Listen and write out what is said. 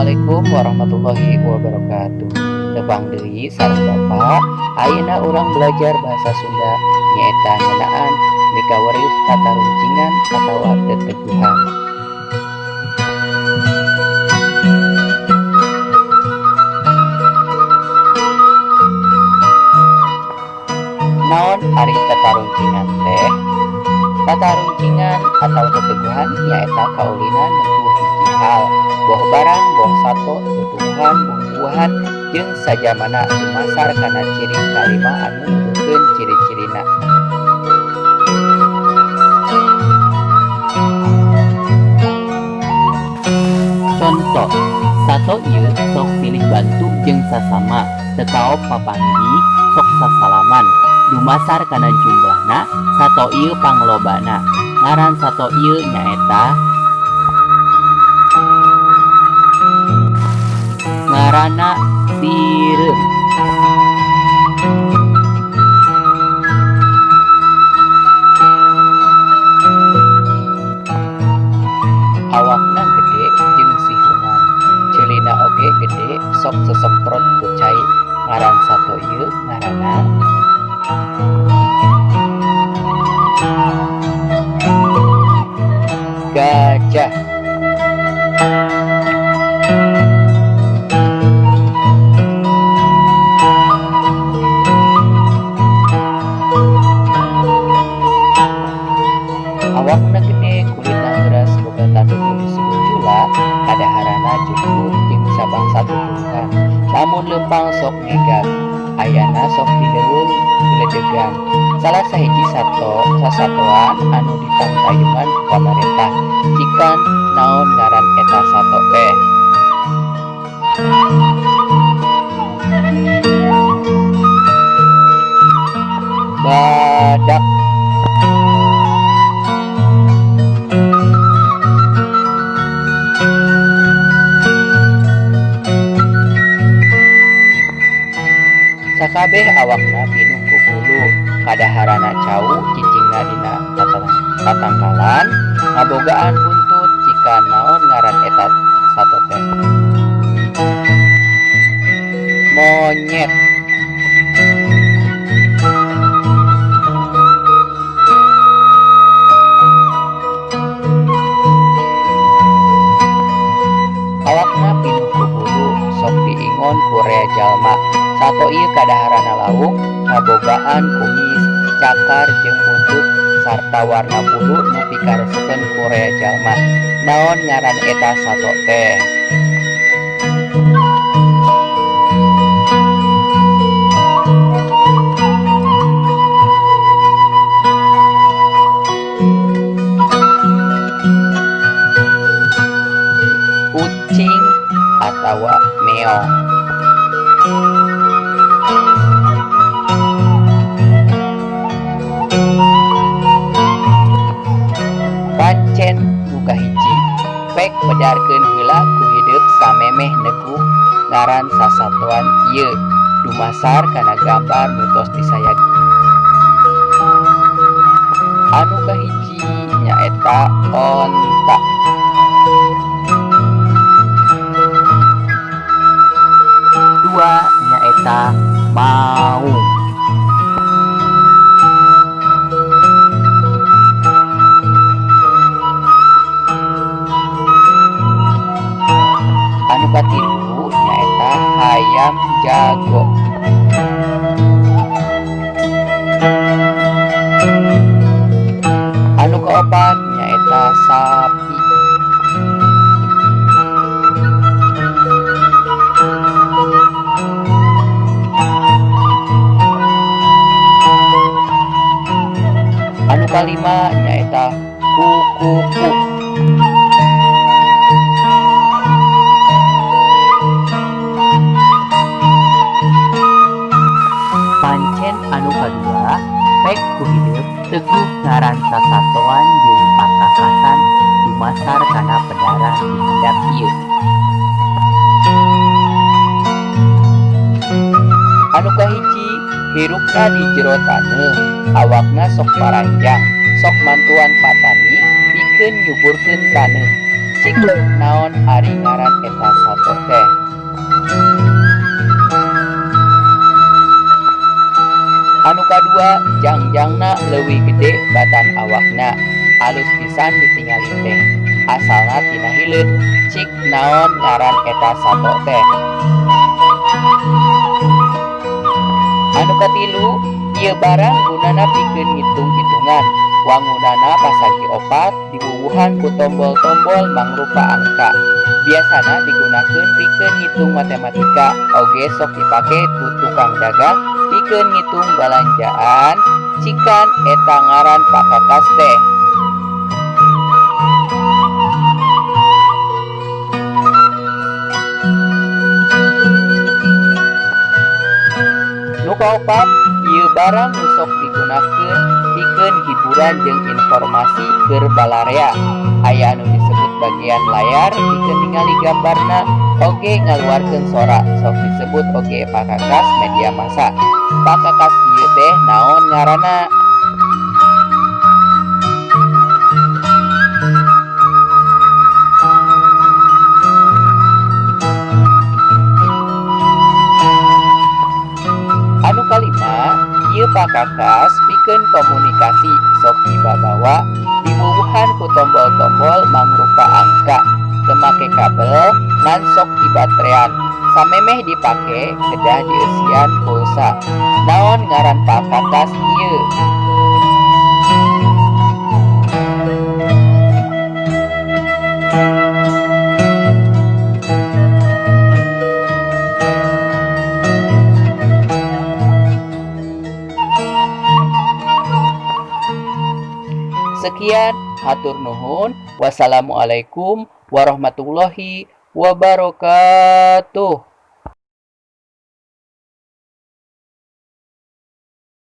Assalamualaikum warahmatullahi wabarakatuh. Tepang deui sareng Bapak. Ayeuna urang belajar bahasa Sunda, nyaeta ngeunaan mikaweruh tatarungcingan atawa teteguhan. Naon ari tatarungcingan teh? Tatarungcingan atau teteguhan nyaeta kaulinan neguh hiji hal, boh barang, boh sato, tutuwuhan, buah-buahan, jeung sajabana, dumasar kana ciri kalima anu nuduhkeun ciri-cirina. Conto, sato ieu sok silih bantu jeung sasama, teu kaop papanggih sok sasalaman. Dumasar kana jumlahna, sato ieu panglobana. Ngaran sato ieu nyaeta ngaranna sireum. Awakna gede jeung sihungan, ceulina oge gede, sok sesemprot ku cai. Ngaran sato ieu ngaranna gajah. Awakna gede, kulitna heuras, boga tanduk nu disebut cula, kadaharanna jukut jeung sabangsa tutuwuhan. Lamun leumpang sok ngegag, ayana sok di leuweung geledegan. Salah sahiji sato sasatoan anu dipangtayunan ku pamarentah. Cikan naon ngaran eta sato teh? Badak. Sakabeh awakna pinuh ku bulu, kadaharana cau, cicingna dina tatangkalan, ngabogaan buntut. Cikan naon ngaran eta sato teh? Monyet. Awakna pinuh ku bulu, sok diingon ku rea jalma. Sato ieu kadaharana lauk, ngabogaan kumis, cakar jeung buntut sarta warna bulu nu pikaresepeun ku rea jalma. Naon ngaran eta sato teh? Ucing atawa meong. Pancen nu kahiji, pek bedarkeun heula ku hideub samemeh neguh ngaran sasatoan ieu dumasar kana gambar nu tos disayag. Anu kahiji nyaeta onta. Dua nyaeta maung. Anu katilu nyaeta hayam jago. Anu kaopat nyaeta sapi. Anu kalima nyaeta kukuku. Pancen anu kadua, pek ku hideub teguh ngaran sasatoan jeung pakakasan dumasar kana pedaran di handap ieu. Anu kahiji, hirupna di jero taneuh, awakna sok paranjang, sok mantuan patani pikeun nyuburkeun taneuh. Cik naon ari ngaran eta sato teh? Anu kadua jangjangna leuwih gede batan awakna, alus pisan ditingali teh. Asalna tina hileud. Cik naon ngaran eta sato teh? Anu katilu, ieu barang gunana pikeun ngitung-itungan. Wangunana pasagi opat diwuwuhan ku tombol-tombol mangrupa angka. Biasana digunakeun pikeun ngitung matematika, oge sok dipake ku tukang dagang pikeun ngitung balanjaan. Cikan eta ngaran pakakas teh. Nu kaopat, ieu barang nu sok digunakeun pikeun hiburan jeung informasi keur balarea. Aya anu disebut bagian layar pikeun ningali gambarna oge ngaluarkeun sora, sok disebut oge pakakas media massa. Pakakas ieu teh naon ngaranna? Anu kalima, ieu pakakas pikeun komunikasi sok dibabawa diwuwuhan ku tombol-tombol mangrupa angka, teu make kabel ngan sok dibatrean. Samemeh dipake kedah dieusian pulsa. Naon ngaran pakakas ieu? Sekian, hatur nuhun. Wassalamualaikum warahmatullahi wabarakatuh.